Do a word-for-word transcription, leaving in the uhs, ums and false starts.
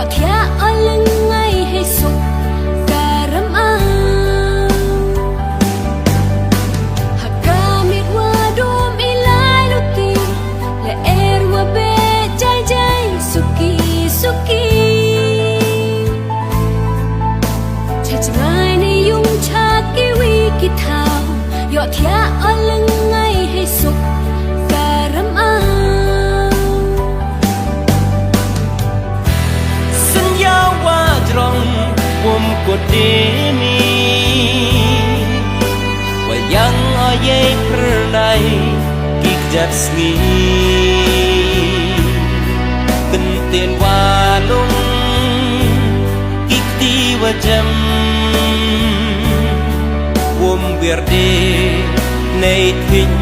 Thiah o lyngngai hei suk ka ram-aw. Ha ka miet wa dum i lai luti, lyer wa beh jai jai suki suki. Cha jngai ne yung cha kiwi ki thaw, ïoh thiah o lyngngai hei suk ka ram-aw. Synñia wa jrong wym kut de mi, wa ïang o ïei phyrnai ki kjat sngi. Kyntien wa lung ki kti wa jem, wym wir de nei thiñ.